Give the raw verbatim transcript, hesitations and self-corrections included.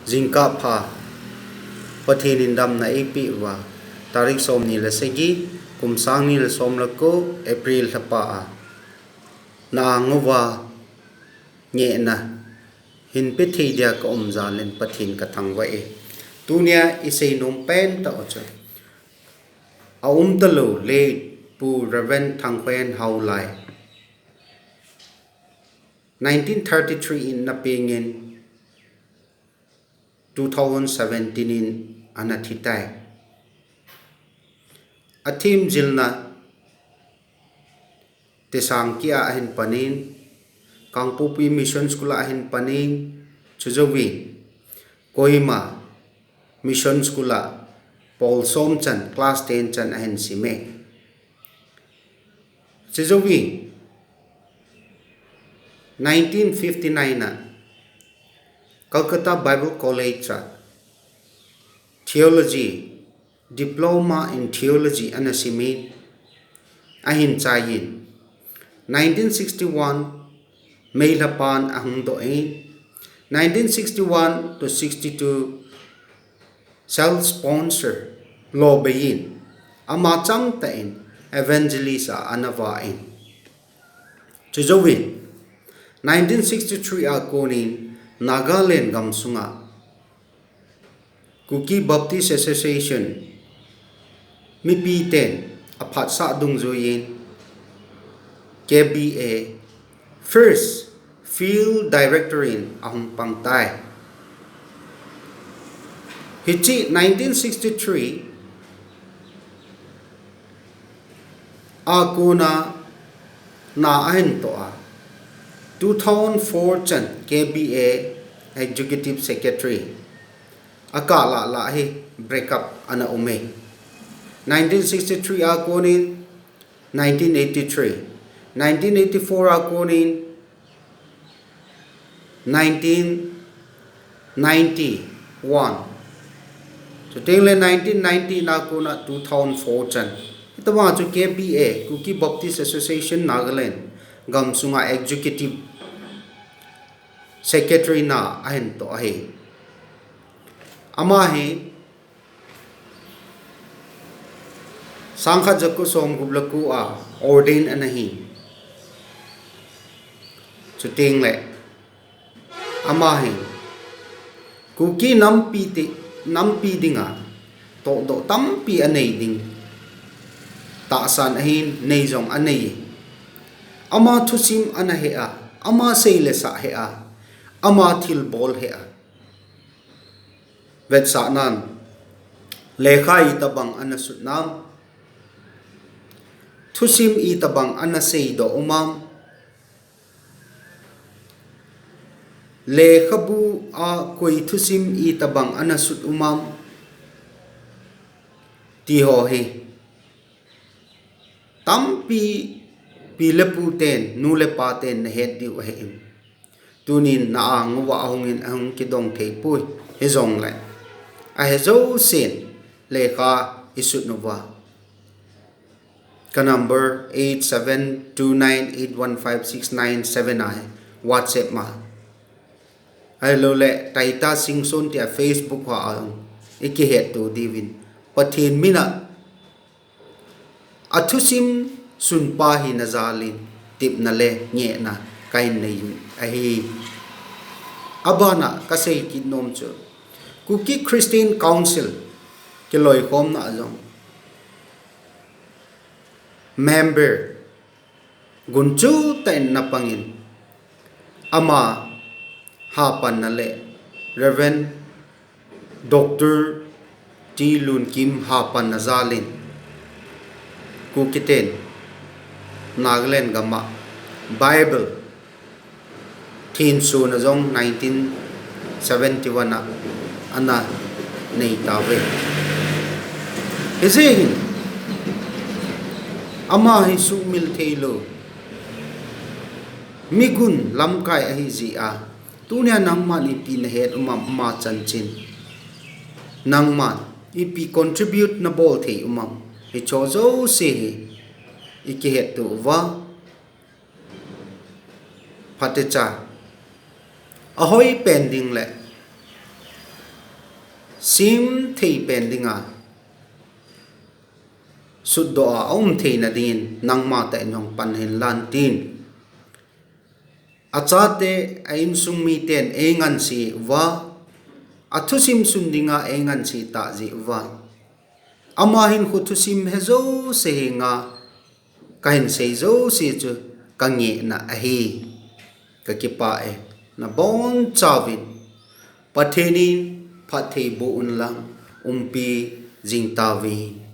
Jingkah pha, Pathen in damna eipeh uva, tarik somni le sagi, kum sangni le som le ko, April lhapa a, na-ang uva ngehna hin pe thei dia ka um jal in Pathen ka thangvah e. Tunia i seinom pen tah u chu, a um talou late Pu Reverend Thangkhohen Haolai, nineteen thirty-three in ana peng in, two thousand seventeen in ana thi tai. A themjilna Teisang Kia a ahin pan in, Kangpokpi Mission School a ahin pan in, chujouvin Kohima Mission School a pol som chan, class ten chan ahin sim e. Chujouvin nineteen fifty-nine a Calcutta Bible College a Theology, Diploma in Theology ana sim in, ahin chai in, nineteen sixty-one May lhapan ahung doh in, nineteen sixty-one to sixty-two self sponsor lo bei in, ama cham tah in evangelist a ana vah in. Chujouvin nineteen sixty-three a kon in Nagaland gamsunga Kuki Baptist Association mipi ten aphatsah dungjuiyin K B A First Field Director in ahung pang tai. Hiche nineteen sixty-three a kona na ahin toh a, two thousand four chan K B A Executive Secretary. Akah lah lah hi break up ana um e. Nineteen sixty-three a konin nineteen eighty-three, nineteen eighty-four a konin nineteen ninety-one. Chuteng le nineteen ninety na kona two thousand four chan, hitobang chu K B A, Kuki Baptist Association Nagaland gamsunga Executive Secretary na ahin toh ahi. Ama hi sangkhat jako somgup le ko a ordain ana hi. Chuteng le ama hi Kuki nampi ti, nampi dinga tohdoh tampi anei ding tahsan ahin, nei jong anei. Ama thusim ana he a, ama sei le sa he a, ama thilbol he a. Vetsahnan, lekha itobang ana sut nam, thusim itobang ana seidoh um am, lekhabu a koi thusim itobang ana sut um am, ti ho hi tampi pi le pu ten, nu le pa ten nahet diu ahi in. Tunin na-ang uva ahung in ahung kidong thei poi. Hijongle ahe jousen lekha isut uva, ka number eight seven two nine eight one five six nine seven ahi, WhatsApp ma. Ahilouleh Taita Singson tia Facebook hoa a jong ikihetto diuvin, Pathen mina athusim sunpa hina jalin tepna le ngehna kahin nei ahi. Abana kasei kit nom chu, Kuki Christian Council kiloikhomna a jong member gunchu tah in ana pangin, ama hapanna le Reverend Doctor T Lunkim hapanna jalin Kukiten Nagaland gama Bible thensona jong nineteen seventy-one a ana nei tauve. Hijeh hin ama hi sumil theilou, migun lamkai ahi jeh a, tunia nangman ipi nahet um am ama chanchin? Nangman ipi contribute nabol thei um am? Hicho jouse hi ikihetto uva, phatecha, ahoi pen ding le sem thei pen dinga sutdoh a aum theina dingin nangma tah in jong pan hen lang tin. Achate, a insung miten eingansi uva, athusim sun dinga eingansi tah jeh uva, ama hin khu thusim he jouse henga kahin sei jouse chu kangehna ahi. Kakipah e, nabonchauvin Pathen in phatthei boh unlang umpi jing tauve.